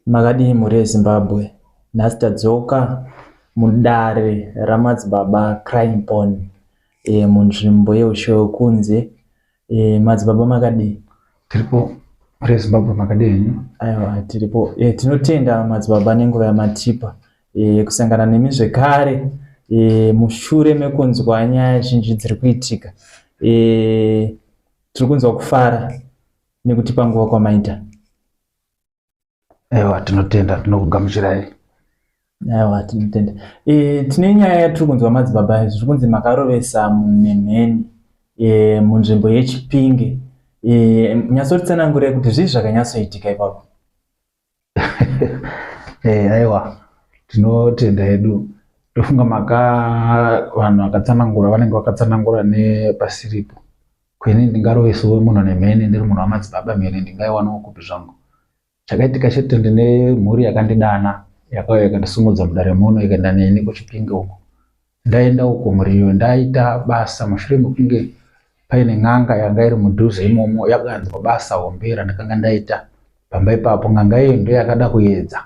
Makadii mhuri yeZimbabwe? Nhasi tadzoka mudare raMadzibaba Crimepon munzvimbo yeHushe hwekunze. Madzibaba makadii? Tiripo mhuri yeZimbabwe, makadii henyu? Aiwa, tiripo. Tinotenda madzibaba nenguva yamatipa kusangana nemi zvekare mushure mekunzwa nyaya zhinji dziri kuitika. Tiri kunzwa kufara nekutipa nguva kwamaita. Aiwa, tinotenda, tinokugamuchirai. Aiwa, tinotenda. Tine nyaya yatiri kunzwa madzibaba, zviri kunzi makarovesa nemheni munzvimbo yeChipinge. Nyatsotitsanangurei kuti zvii zvakanyatsoitika ipapo. Aiwa, tinotenda hedu. Ndofunga maka vanhu vakatsanangura vanenge vakatsanangura nepasiripo. Kwini ndingarovesewo munhu nemheni ndiri munhu wamadzibaba, mheni ndingaiwanawo kupi zvangu? Chakaitika chete, ndine mhuri yakandidana, yakauya ikandisimudza mudare muno, ikaenda neni kuChipinge uko. Ndaenda uko mhuri iyo ndaita basa mushure mekunge paine n'anga yanga iri mudhuze imomo yakanzwa basa hombe randakanga ndaita pamba ipapo. N'anga iyo ndo yakada kuedza,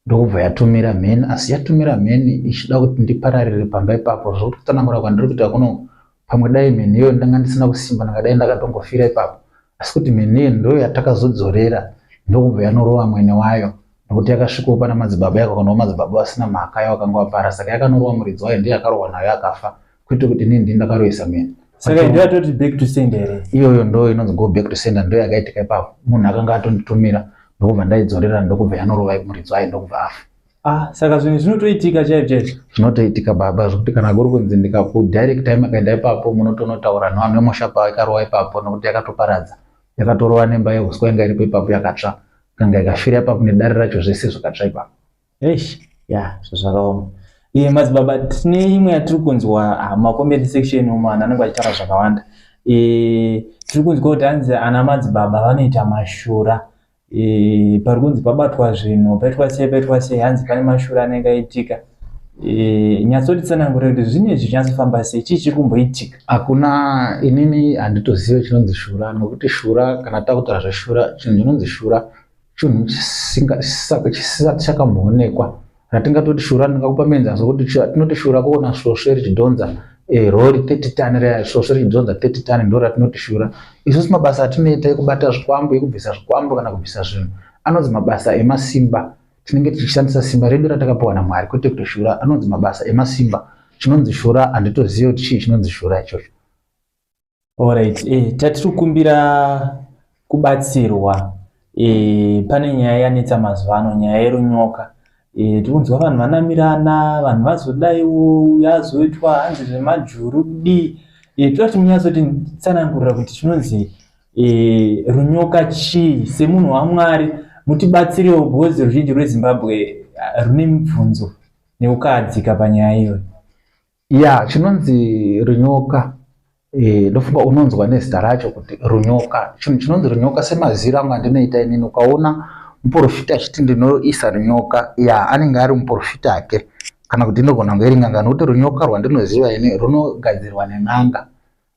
ndokubva yatumira mheni, asi yatumira mheni ichida kuti ndipararire pamba ipapo. Zvokuti kutsanangura kwandiri kuita kuno, pamwe dai mheni iyoyo ndanga ndisina kusimba, ndingadai ndakatongofira ipapo. Asi kuti mheni iyo ndo yatakazodzorera, ndokubva yanorova mwene wayo, nokuti yakasvikawo pana madzibaba, yakakanawo madzibaba vasina mhaka yavakanga vapara. Saka yakanorova muridzi wayo, ndiye akarohwa nayo akafa, kwete kuti inini ndini ndakarovesa mheni. Saka ndo yatoti back to sender here? Iyoyo ndo inonzi go back to sender, ndo yakaitika ipapo. Munhu akanga atonditumira, ndokubva ndaidzorera, ndokubva yanorova muridzi wayo, ndokubva afa. Ah, saka zvinhu zvinotoitika chaizvo chaizvo. Zvinotoitika baba, zvokuti kana kuri kunzi ndikakudirect time akaenda ipapo, munotonotaura nevanhu vemusha paikarowa ipapo, nokuti yakatoparadza, yakatorova nemba yeuswa yanga iripo ipapo, yakatsva, kanga ikafira ipapo nedare racho, zvese zvakatsva ipapo. Eish, ya, zvakaoma. Iye madzibaba, tine imwe yatiri kunzwa mumacomment section umo, vanhu vanenge vachitaura zvakawanda. Tiri kunzwa kuti hanzi ana madzibaba vanoita mashura. Pari kunzi pabatwa zvinhu, paitwa sei, paitwa sei, hanzi pane mashura anenge aitika. Nyatsotitsanangurira kuti zvinhu izvi zvichinyatsofamba sei, chii chiri kumboitika? Hakuna, inini handitozive chinonzi shura, nokuti shura, kana takutaura zveshura, chinhu chinonzi shura chinhu chisati chakamboonekwa. Ratingatoti shura, ndingakupa muenzaniso kuti tinoti shura kuona svosve richidhonza rori 30 tani reya, svosve richidhonza 30 tani, ndo ratinoti shura. Isusu mabasa atinoita ekubata zvikwambo, ekubvisa zvikwambo kana kubvisa zvinhu, anonzi mabasa emasimba. Tinenge tichishandisa simba redu ratakapiwa naMwari, kwete kuti shura. Anonzi mabasa emasimba. Chinonzi shura handitozive kuti chii chinonzi shura ichocho. Alright, tatiri kukumbira kubatsirwa. Pane nyaya yanetsa mazuva ano, nyaya yerunyoka. Tiri kunzwa vanhu vanamirana, vanhu vazodaiwo, yazoitwa hanzi zvemajuru kudii. Toda kuti munyatsotitsanangurira kuti chinonzi runyoka chii, semunhu waMwari mutibatsirewo, because ruzhinji rweZimbabwe rune mibvunzo nekukahadzika panyaya iyoyo. Ya, chinonzi runyoka, ndofunga unonzwa nezita racho kuti runyoka. Chinhu chinonzi runyoka, semaziro angu andinoita inini, ukaona muprofita achiti ndinoisa runyoka, ya, anenge ari muprofita ake, kana kuti inogona kunge iri n'anga, nokuti runyoka rwandinoziva ini runogadzirwa nen'anga.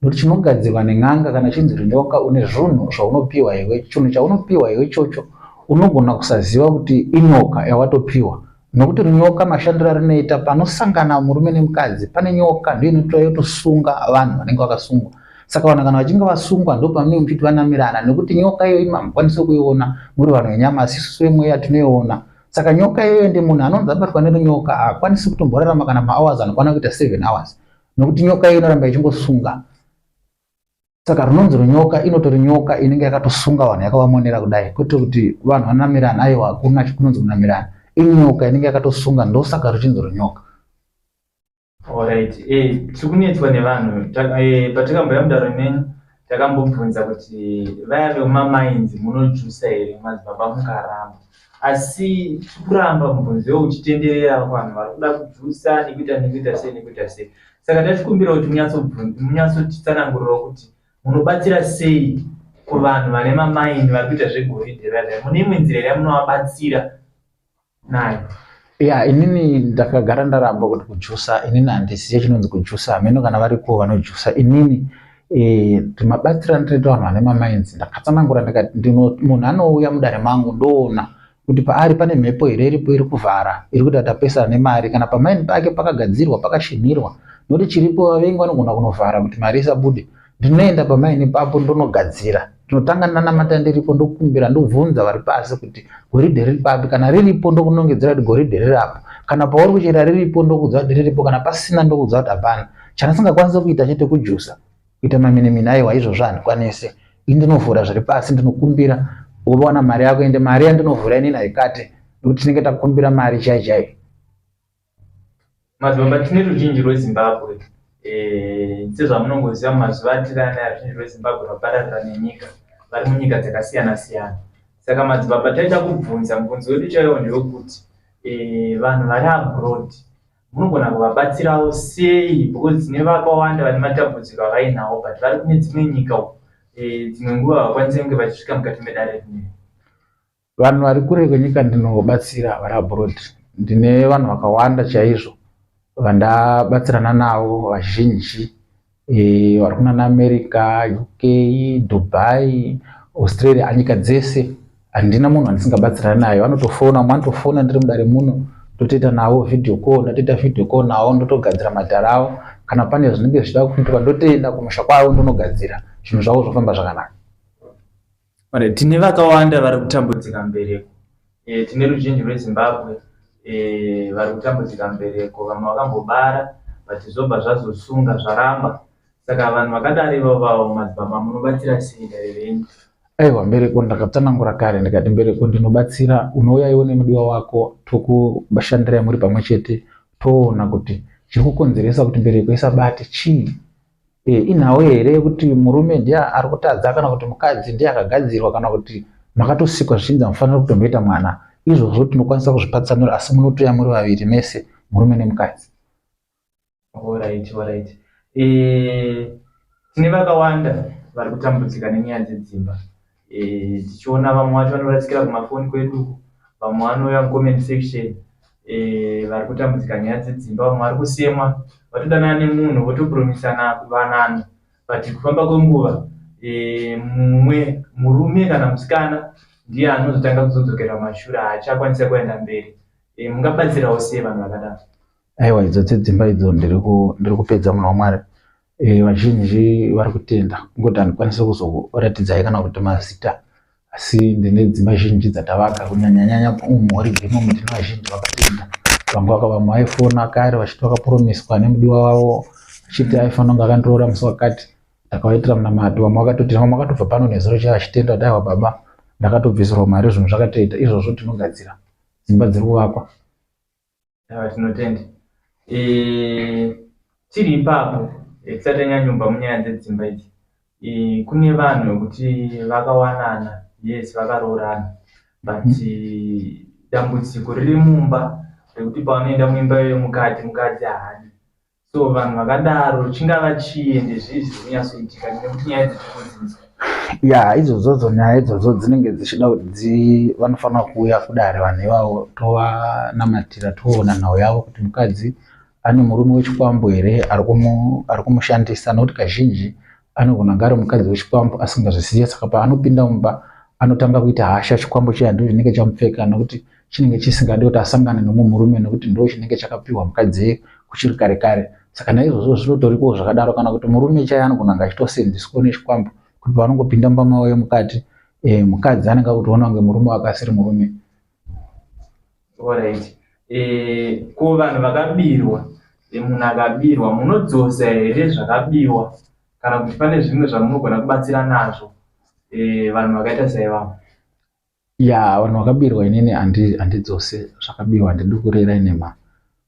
Nokuti chinogadzirwa nen'anga kana chinzi runyoka, une zvinhu zvaunopiwa iwe. Chinhu chaunopiwa iwe ichocho unogona kusaziva kuti inyoka yawatopiwa, nokuti runyoka mashandiro arinoita, panosangana murume nemukadzi pane nyoka ndiyo inotora yotosunga vanhu vanenge vakasungwa. Saka vanhu kana vachinge vasungwa, ndo pamunenge muchiti vanamirana, nekuti nyoka iyoyo hamukwanisi kuiona muri vanhu venyama, asi isusu vemweya tinoiona. Saka nyoka iyoyo, ndi munhu anonzi abatwa nerunyoka haakwanisi kutomborarama kana mahours anokwana kuita 7 hours, nokuti nyoka iyo inoramba ichingosunga. Saka runonzi runyoka inotori nyoka inenge yakatosunga vanhu, yakavamonera kudai, kwete kuti vanhu vanamirana. Aiwa, hakuna kunonzi kunamirana, inyoka inenge yakatosunga, ndosaka ruchinzi runyoka. Alright, tiri kunetswa nevanhu. Patakambouya mudaro menyu takambobvunza kuti vaya vemumamainzi munojusa here madzibaba, mukaramba. Asi tiri kuramba mubvunzo iwo uchitenderera, vanhu vari kuda kujusa nekuita nekuita sei nekuita sei. Saka tachikumbira kuti munyatsotitsanangurirawo kuti munobatsira sei kuvanhu vane mamaini, vari kuita zvegoridhe vaya. Mune imwe nzira here yamunovabatsira nayo? Ya, inini ndakagara ndaramba kuti kujusa, inini handizive chinonzi kujusa. Hameno kana variko vanojusa. Inini mabatsiro andinoita vanhu vane mamainzi, ndakatsanangura ndikati munhu anouya mudare mangu, ndoona kuti paari pane mhepo here iripo iri kuvhara iri kuita kuti apesana nemari kana pamaini pake pakagadzirwa pakashinhirwa nokuti chiripo vavengi vanogona kunovhara kuti mari isabude ndinoenda pamaini ipapo ndonogadzira ndinotanga ndanamata ndiripo ndokumbira ndobvunza vari pasi kuti goridhe riri papi kana riripo ndokunongedzera kuti goridhe riri apo kana pauri kuchera riripo ndokudza kuti riripo kana pasina ndokudza kuti hapana chandisingakwanisi kuita chete kujusa kuita maminimini aiwa izvozvo handikwanisi ini ndinovhura zviri pasi ndinokumbira wowana mari yako ende mari yandinovhura inini haikate nekuti tinenge takumbira mari chai chai Madzibaba tine ruzhinji rweZimbabwe eh, sezvamunongoziva mumazuva atiri anaya ruzhinji rweZimbabwe rwapararira nenyika vari munyika dzakasiyana siyana saka madzibaba taida kubvunza mubvunzo wedu chaiwo ndewekuti eh, vanhu vari abroad munogona kuvabatsirawo sei because tine vakawanda vane matambudziko avainawo but vari kune dzimwe nyika uko eh, dzimwe nguva havakwanise kunge vachisvika mukati medare rineri. Vanhu vari kure kwenyika ndinobatsira vari abroad. Ndine vanhu vakawanda chaizvo vandabatsirana navo vazhinji e, vari kunana America, UK, Dubai, Australia, anyika dzese handina munhu wandisingabatsirani naye. Vanotofona, umwe anotofona ndiri mudare muno ndotoita navo video call, ndatoita video call navo ndotogadzira madhara avo. Kana pane zvinenge zvichida kuitwa ndotoenda kumusha kwavo ndonogadzira zvinhu zvavo zvofamba zvakanaka. Alright, tine vakawanda vari kutambudzika mbereko e, tine ruzhinji rweZimbabwe e, vari kutambudzika mbereko vamwe vakambobara but zvobva zvazosunga zvaramba saka vanhu vakadaro ivavavo madzibaba munobatsira sei dare renyu? Aiwa, mbereko ndakatsanangura kare ndikati mbereko ndinobatsira, unouya iwe nemudiwa wako tokushandirai muri pamwe chete toona kuti chiri kukonzeresa kuti mbereko isabate chii. E, inhau here yekuti murume ndiye ari kutadza kana kuti mukadzi ndiye akagadzirwa kana kuti makatosikwa zvichinzi hamufaniri kutomboita mwana izvozvo tinokwanisa kuzvipatsanura asi munotoya muri vaviri mese murume nemukadzi. Alright, alright. E, tine vakawanda vari kutambudzika nenyaya dzedzimba e, tichiona vamwe vacho vanorasikira kumafoni kwedu vamwe vanouya mucomment section e, vari kutambudzika nyaya dzedzimba vamwe vari kusemwa vatodanana nemunhu votopromisana kuvanana but kufamba kwenguva e, mumwe murume kana musikana ndiye anozotanga kuzodzokera mashure haachakwanisa kuenda mberi e, mungabatsirawo sei vanhu vakadaro? Aiwa idzo dzedzimba idzo ndiri kupedza munhu waMwari. E, vazhinji vari kutenda kungoti handikwanisi kuzokuratidzai kana kuti mazita asi ndine dzimba zhinji dzatavaka kunyanyanyanya mumhuri dzimomo tine vazhinji vakatenda vamwe vaka vamwe vaifona kare vachiti vakapromiswa nemudiwa wavo vachiti aifanira kunge akandiroora musi wakati ndakavaitira munamato vamwe vakatoti vamwe vakatobva pano nezuro chaivo vachitenda kuti aiwa baba ndakatobvisirwa mari zvinhu zvakatoita izvozvo tinogadzira dzimba dziri kuvakwa. Aiwa tinotenda. E, tiri ipapo e, tisati tanyanyobva munyaya dzedzimba idzi e, kune vanhu vekuti vakawanana yes vakaroorana but mm. dambudziko riri mumba rekuti pavanoenda muimba iyoyo mukati mukadzi haadi So vanhu vakadaro chingava chii ende zvii zviri kunyatsoitika nekuti nyaya idzi tiri Ya idzodzo nyaya idzodzo dzinenge dzichida kuti dzi vanofanira kuuya kudare vanhu ivavo tovanamatira toona nhau yavo kuti mukadzi ane murume wechikwambo here ari kumushandisa nokuti kazhinji anogona kunge ari mukadzi wechikwambo asingazvizive saka paanopinda mumba anotanga kuita hasha chikwambo chiya ndicho chinenge chamupfeka nokuti chinenge chisingadi kuti asangane nomumwe murume nokuti ndo chinenge chakapiwa mukadzi kuchiri kare kare saka naizvozvo zvinotorikowo zvakadaro kana kuti murume chaiye anogona kunge achitosenzeswa nechikwambo kuti paanongopinda mumba mavo yemukati eh, mukadzi anenge akutoona kunge murume wake asiri murume. Alright. Eh, ko vanhu vakabirwa eh, munhu akabirwa munodzosa here zvakabiwa kana kuti pane zvimwe zvamunogona kubatsira nazvo eh, vanhu vakaita saivavo? Ya vanhu vakabirwa inini handidzose zvakabiwa handidi kurera inema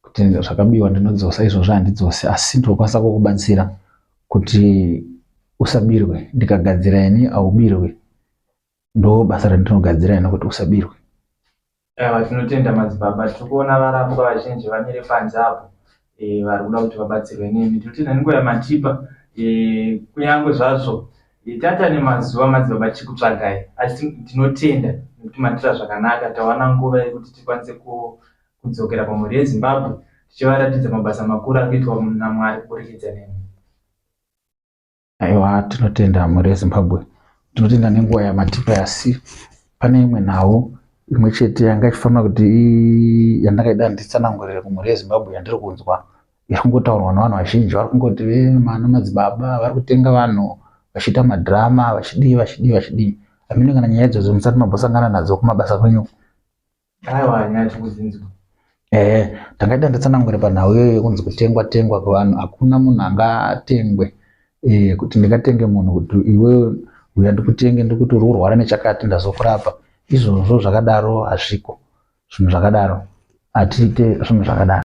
kuti zvakabiwa ndinodzosa izvozvo handidzose asi ndinokwanisa kukubatsira kuti usabirwe ndikagadzira ini haubirwe ndo basa randinogadzira ini kuti usabirwe. Aiwa tinotenda madzibaba tiri kuona varapwa vazhinji vamire panze apo e, vari kuda kuti vabatsirwe nemi tinotenda nenguva yamatipa e, kunyange zvazvo e, tata nemazuva madzibaba tichikutsvagai asi tinotenda nekuti matira zvakanaka tawana nguva yekuti tikwanise kudzokera pamhuri yeZimbabwe tichivaratidza mabasa makuru ari kuitwa naMwari kuburikidza nemi. Aiwa tinotenda mhuri yeZimbabwe, tinotenda nenguva yamatipa asi pane imwe nhau imwe chete yanga ichifanira kuti yandakaida nditsanangurire kumhuri yeZimbabwe yandiri kunzwa iri kungotaurwa nevanhu vazhinji. Vari kungoti vemana madzibaba vari kutenga vanhu vachiita madhirama, vachidii vachidii vachidii. Hameno kana nyaya idzodzo musati mambosangana nadzo kumabasa kwenyu. Aiwa, nyaya tikudzinzwa. Ehe, ndakaita nditsanangure panhau iyoyo yekunzi kutengwa tengwa kwevanhu. Hakuna munhu angatengwe kuti ndingatenge munhu kuti iwewe uya ndikutenge ndikuti uri kurwara nechakati ndazokurapa. Izvozvo zvakadaro hazviko, zvinhu zvakadaro hatiite zvinhu zvakadaro.